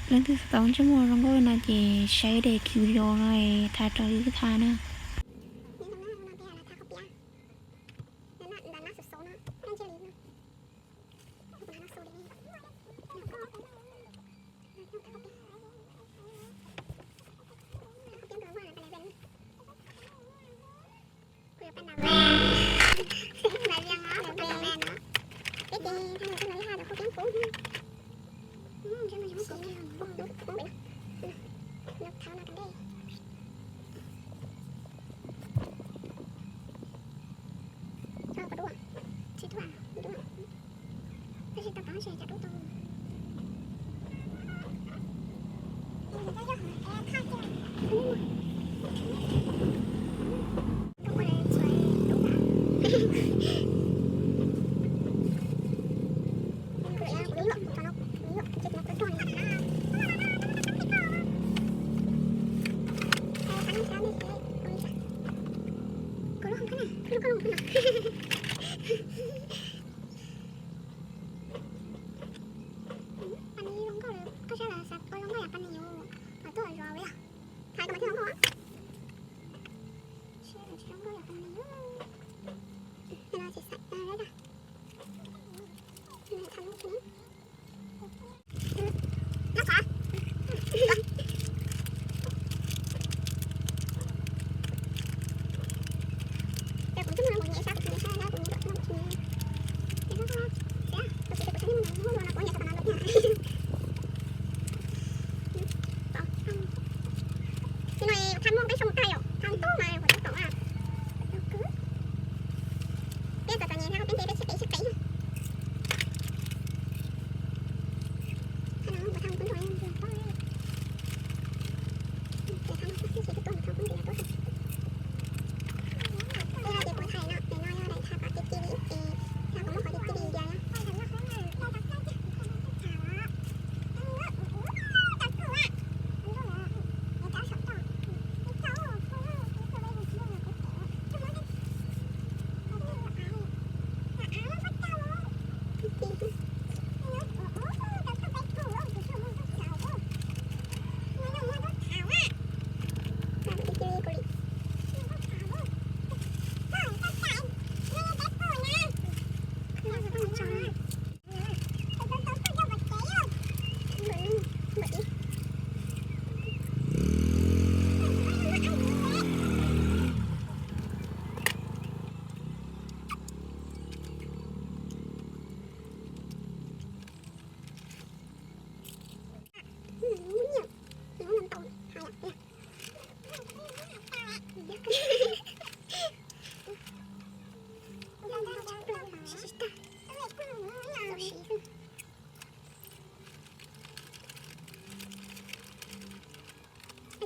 Leej twg tau ntsej muag zoo nkauj no ces saib daim video no tham rau wb tham na.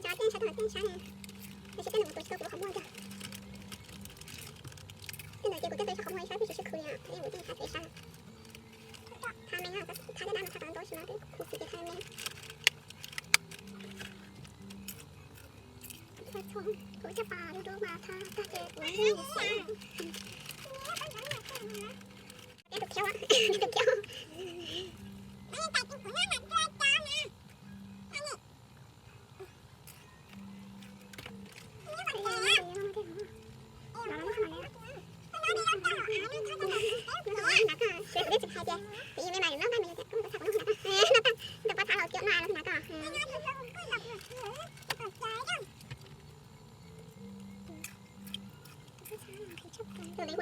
Cov tej sab, tej sab ne, tab sis tej ntawd kuv tsis tau qhov muag cog. Tej ntawd ces kuv tej tau sab qhov muag ib sab, kuv tsis sib khwv li, kuv tej tau ib sab. Tha me, tha tej dab no tha qhov ntau sis no twb khuv xim ces tha me. Kuv caj pas dub dub mas tha tag ces kuv tus khiav, tus khiav. Tus ntawd kuv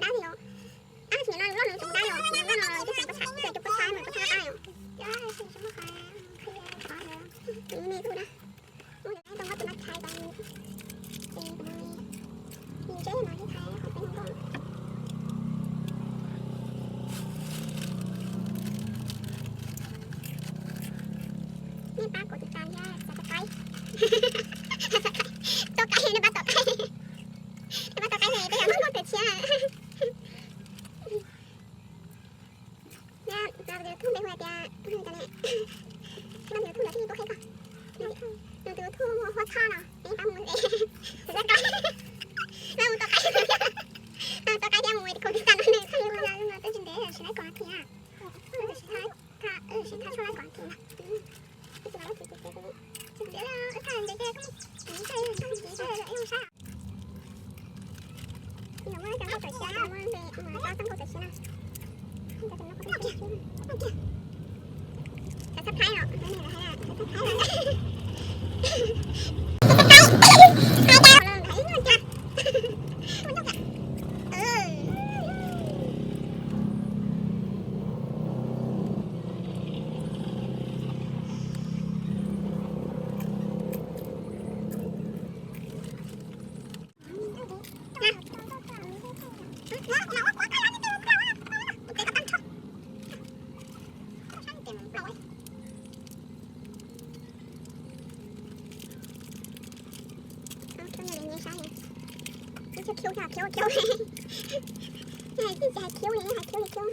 dab li os. Ab, tsis, no loj no tsis dab li os, loj no twb tseem pab txhab, twb tseem pab txhab mas pab txhab dab li os. Tus me me kuj dab. Mus yog tau nqa tus no tshais tas, ces kuv mus ntseb no ib thaiv qhov peb mus nkauj. Nej pab kuv tiv tas thiab, xav tau qaib. Tau qaib, nej pab tau qaib. Nej pab tau qaib ne, peb yuav muab muag pem tshiab. Nws tus YouTube npe hu hais tias, hu cas ne, nws tus YouTube ntawd thiaj li tub qheb koj. Nws tus YouTube hu Huab Txhob no, nej pab mus ntes. Xav tau qaib, pab mus tau qaib. Tau qaib thiab mus kuv tiv tas no ne, txhob li ua no, tsis ntev tsis laib kuv thiab. Tsis tha, tsis tha txhob laib kuv thiab. Ib tug Peb zoo sab. Muaj cov nkauj tawm siab, muaj tau txoj nkauj tawm siab na. Subscribe os, subscribe os. Khiu, khiu, khiu, khiu. Ib txhia hais khiu li, hais khiu li khiu.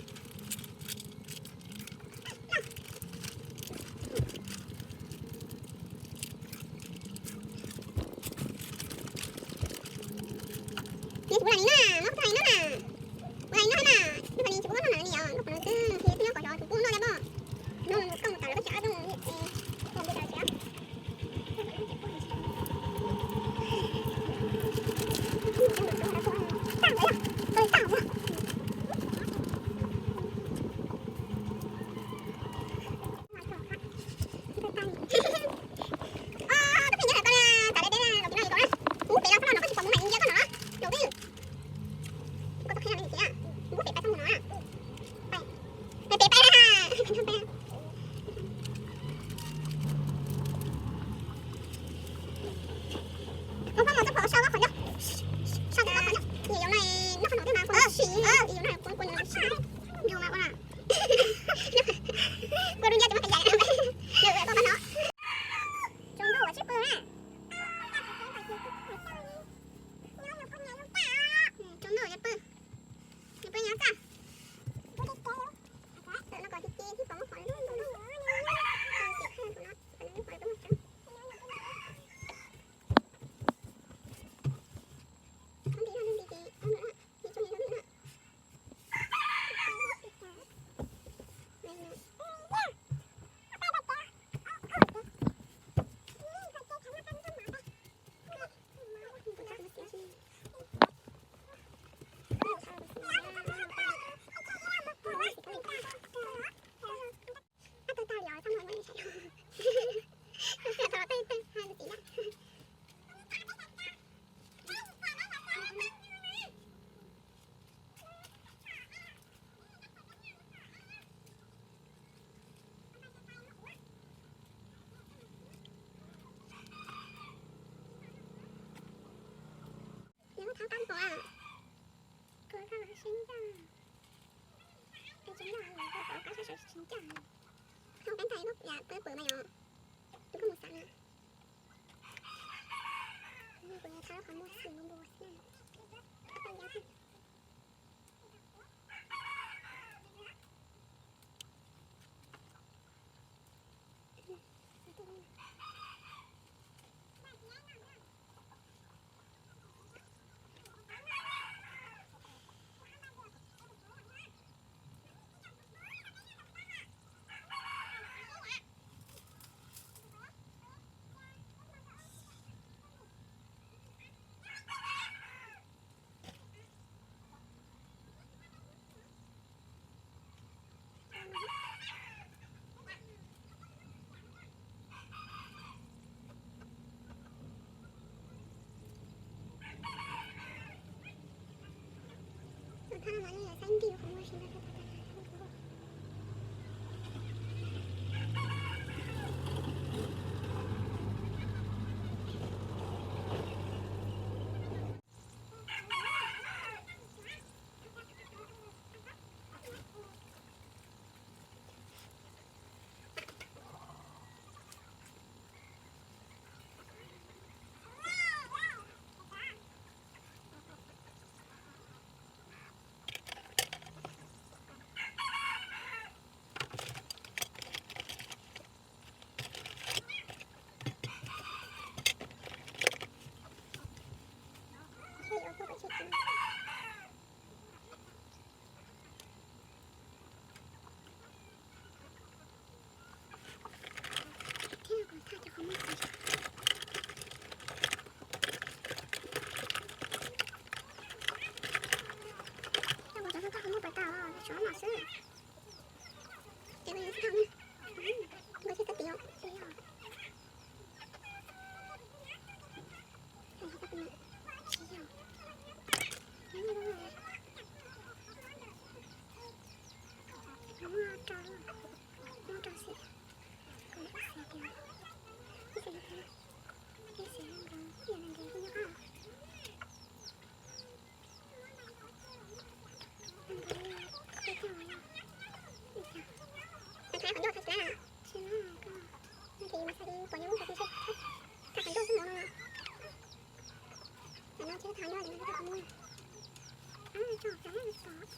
Nws tsis pub lam li na, muab tau li na. Ua li no na, lub pam li tsis pub muab noj na li os, lub pam li twb nws twb nyob kom cov tsis pub noj li pob. No koj mus tawm lawv cov dub, ua li tawm tsev. Koj pab mus txoj phuam sau qhov nyob, sau txoj phuam nyob, nyiam yuav no, noj qhov no twb mas kuv siv, yuav no kuv kuv nyiam siv, nrug mas ua na. Kua dub ncab tsis muaj qhov yaim, nws ua koj pab no. Tsaus ntuj ua tsis pw na. Tsaus ntuj ua tsis pw, pw nyob txaj. Yog thab qab npua, kua thab sib ncaj, kua sib ncaj, thab qab sib ncaj. Thab qab npua yam pw pw mas yog tus koj mus xav na. Kuv thab qab muaj xwm npua xwb. Pom nyob lub ntawd ces thaj qhov ncauj xwb mov no. Tam no ces thaj qhov ncauj ces nws tau qhov muag. Ab, tso cov nyob tod.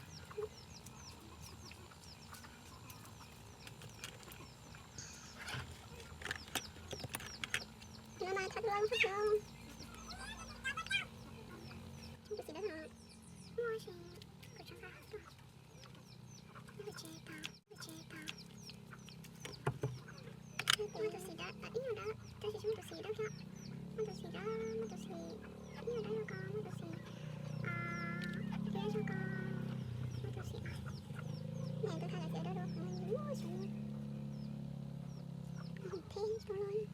No mas thaj dua thaj dua. Tus xim dawb no muaj tsis, kuv tso nqa tuaj. Muaj tus xim dawb, ib nyuag dawb, tab sis tsis muaj tus xim dawb thiab. Muaj tus xim dawb, muaj tus xim ib nyuag dawb zoo ko, muaj tus xim tiab zoo ko, muaj tus xim, ne tus thaj lawm tias dawb dua kuv muaj tsis, hum theb tsis tau los.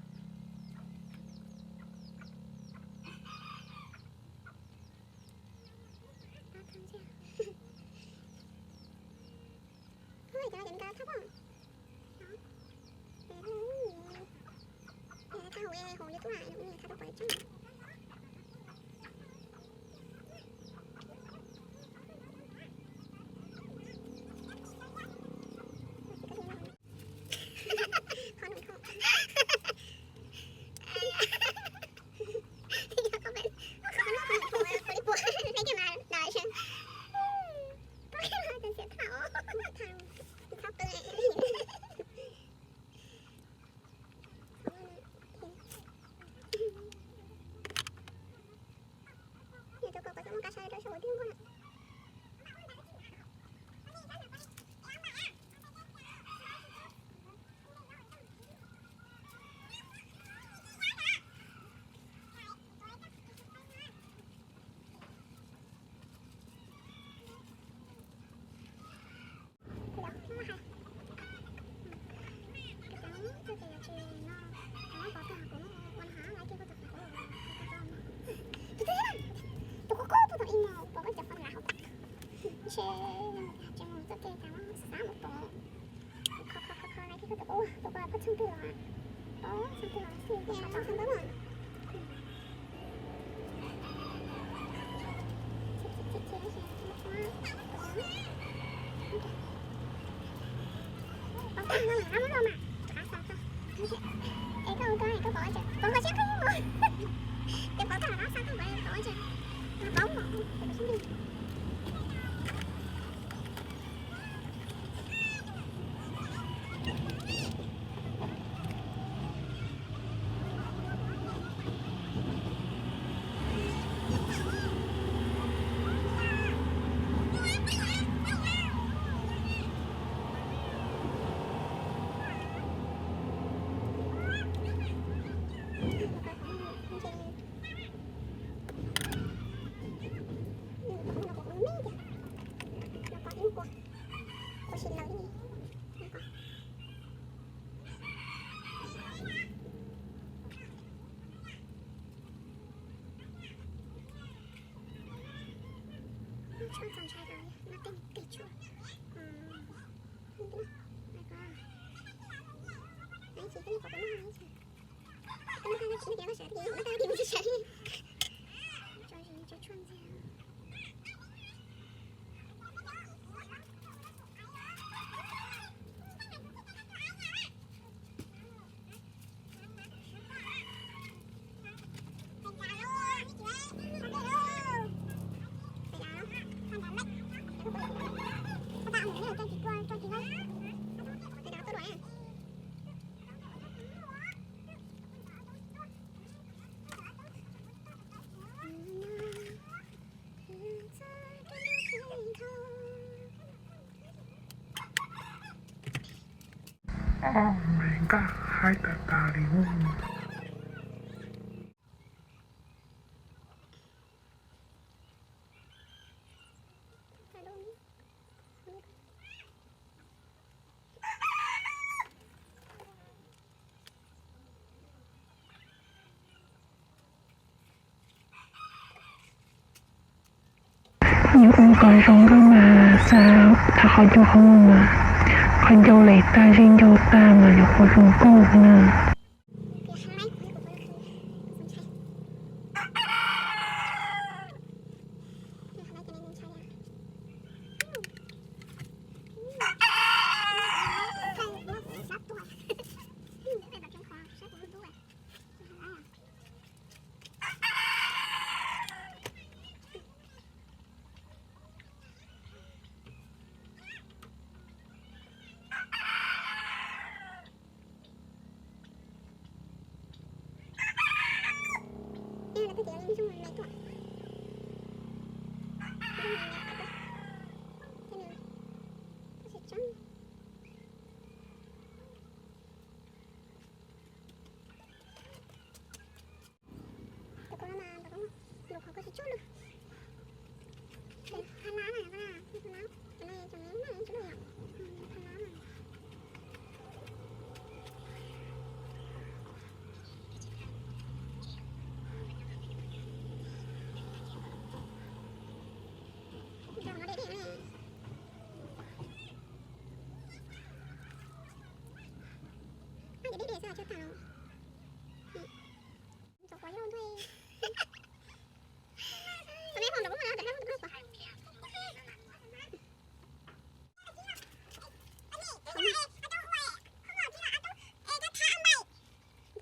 Ua cas cov Meskas thab pob? Thab hauv, hauv YouTube no, thab rau pom tseeb. Tus qub qub puag tom ib mos pom koj cov fo lav hauv. Ntshe tseem mus txoj kev tas xav mus pom. Kho kho kho kho, tus qub, tus qub pab txheej twg los, pab txheej twg los xwb, pab txheej twg los. Pov tag no lawm, rov muab luaj mas. Rov qab xa tuaj. Es koj ua koj, koj pom ua tsev, pov nkaus siab koj yeej mus. Ces pov tag rov qab xa tuaj, pov ua tsev, pov mus, pov mus. Tshuaj txaus ntshai rau no, tej tej tshuaj. Ib tug no, ib tug no, ib tug no, ib tug no, ib tug no, tso tshuaj ntxiag. Ob me nqaj haib tas tas li. Yus ua kom zoo nkauj mas xa thaj qhov ncauj hauv mas, qhov ncauj lem tag zeb ncauj tag mas yus ua zoo nkauj na. Tag kis li nws zoo me tuaj. Zoo me me qhov tuaj. Thiab nws tuaj tsis tseeb. Cov kua no mas nrov, nrov qhov kua tsis tseeb no. Ces ha lab na, ha lab, ha lab, cov no tseem me na, tsis loj yom. Ha lab na. Nrog no deb deb ne. Ab, ces deb deb xwb, tsis tag los. Ntxov quav ib lub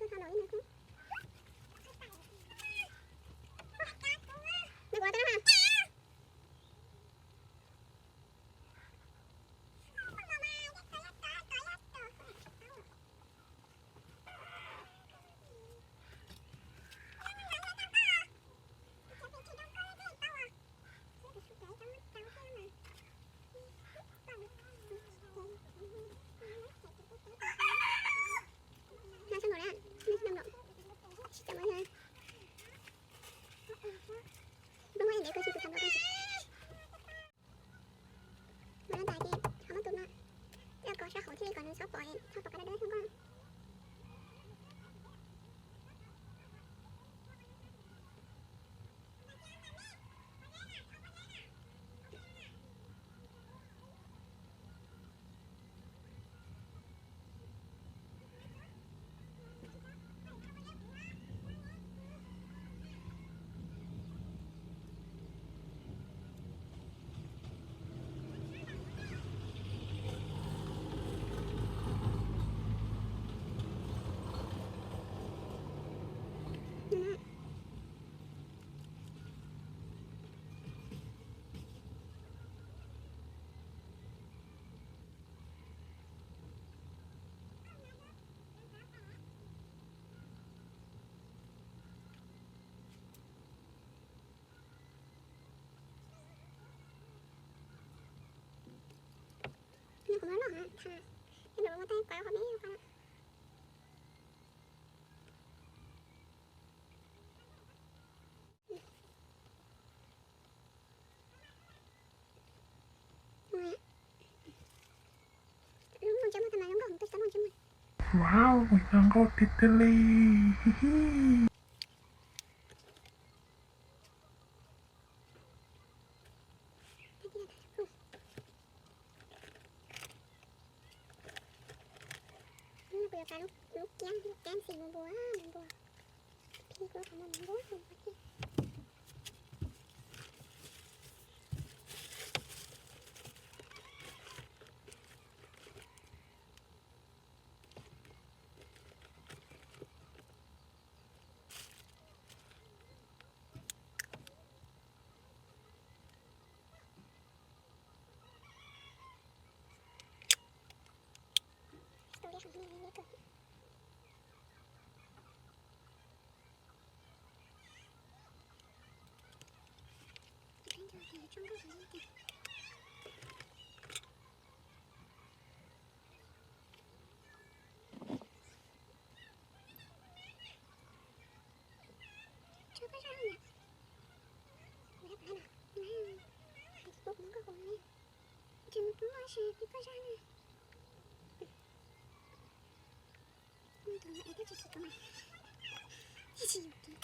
ntuj. Tus me hauv nrov lub no, tus me hauv tus me hauv quav. Ntxov tha los ib no. Me kuv tau na. Mas no ntag ces ho muab tus no coj kom sab hauv thiaj li kom nws txhob pom, txhob pom qab dawb dawb xwb nkaus. Nws kuv muab loj heev, thaum nws muab tais quav qhov me qhov no. Wow, zoo nkauj tiag tiag li. Kuv yuav kav lub kiab, lub kiab xim mus npua, mus npua. Phi kuv kav mus npua, mus npua thiab. Tshuav paj zaj no. Kuv tab pab no, kuv tab pab no, kuv tab pab no. Tus no es twb tsis tsis tau mas, tsis tsis yus kiv.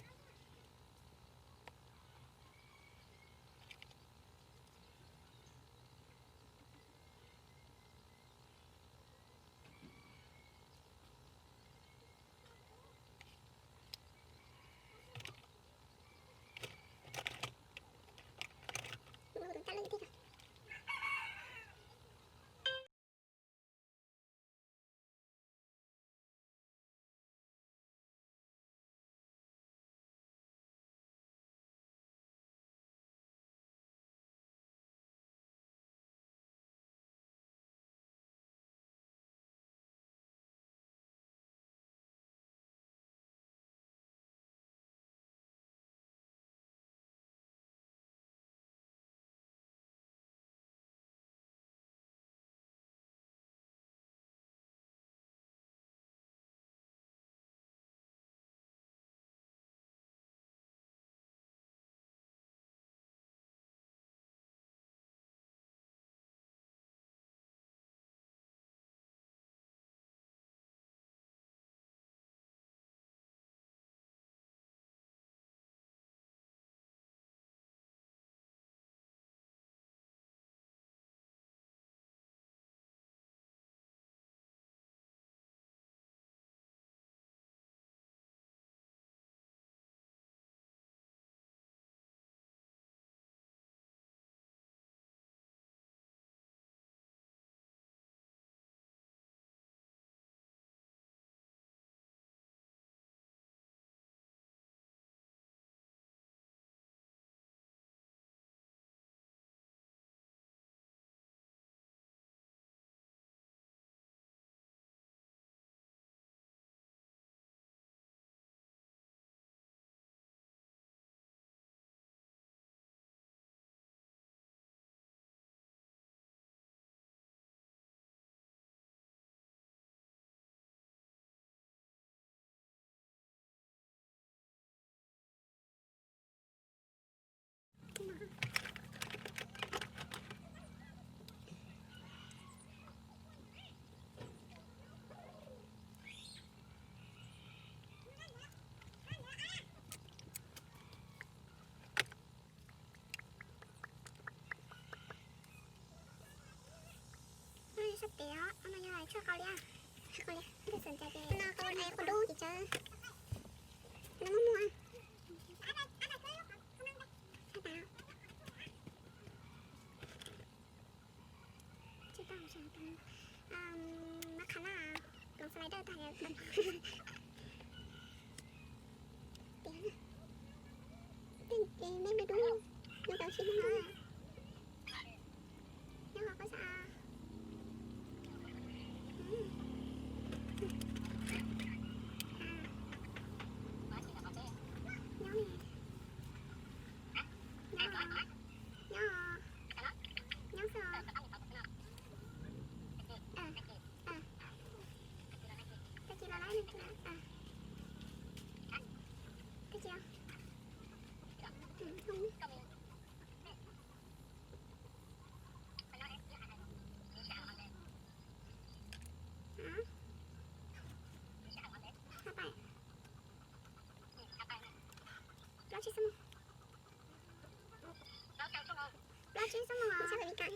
Tes no yog tshuaj qau liab, qau liab, tes xom cas ces no qau dub ces tsawv, no muaj muaj. Tsis tau, mab qham na, tus slider tag. Tias, tias meb dub dub, nws tau tsis hnub no. Nyob hauv qab xab. Nyob li. Nyob, nyob, nyob xwb. Tag kis los lawm, tag kis. Plaub tsib xuab moos. Plaub tsib xuab moos os. Sab Amelikas.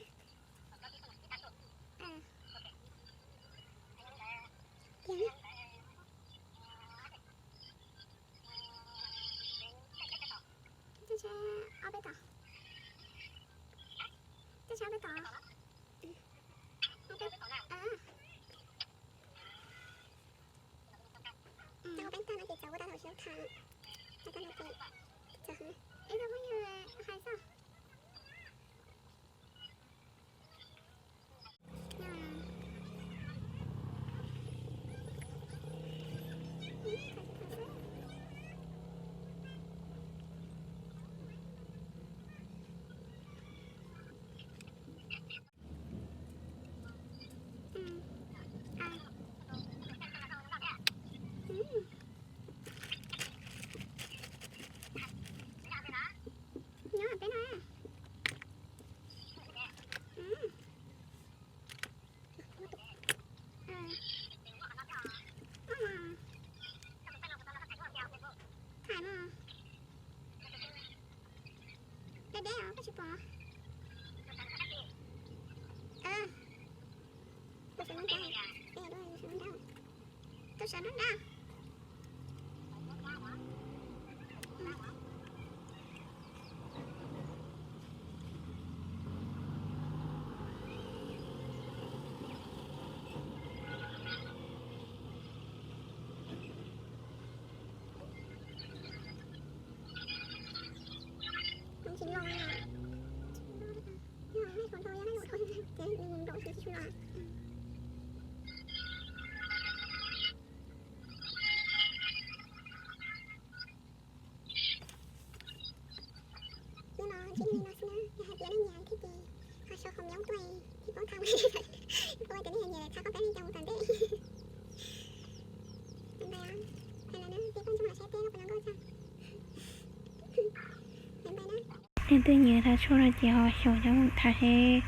Tiag. Twb tsheb ob peb tod. Twb tsheb ob peb tod. Ob peb tag no ces txawv ua tau thaum sib tham. Txawv no ces txawv heev. Ib tug phooj ywg hais xwb. Nyob peb no. Tham mas. Deb deb os, koj tsis pom. Tus sawv nab nrab, tus sawv nab nrab. Hnub no ntsib nej li no xwb na, yog hais tias nej nyiam thiab ces ho sau comment tuaj thiab pab thaij, pab tias nej nyiam thaij qhov peb li cas mus tom ntej. Bye bye, hais lawm na, peb pab ntsuj mam saib peb los puas nyob nkauj tag. Bye bye na. Nej twb nyiam tham tshuaj no ces ho xyaum cov mus tham seb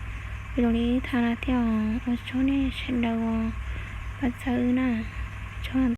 zoo li tham no thiab os. Ua tsaug nej sawv daws uas pab txhawb wb na. Tsaug.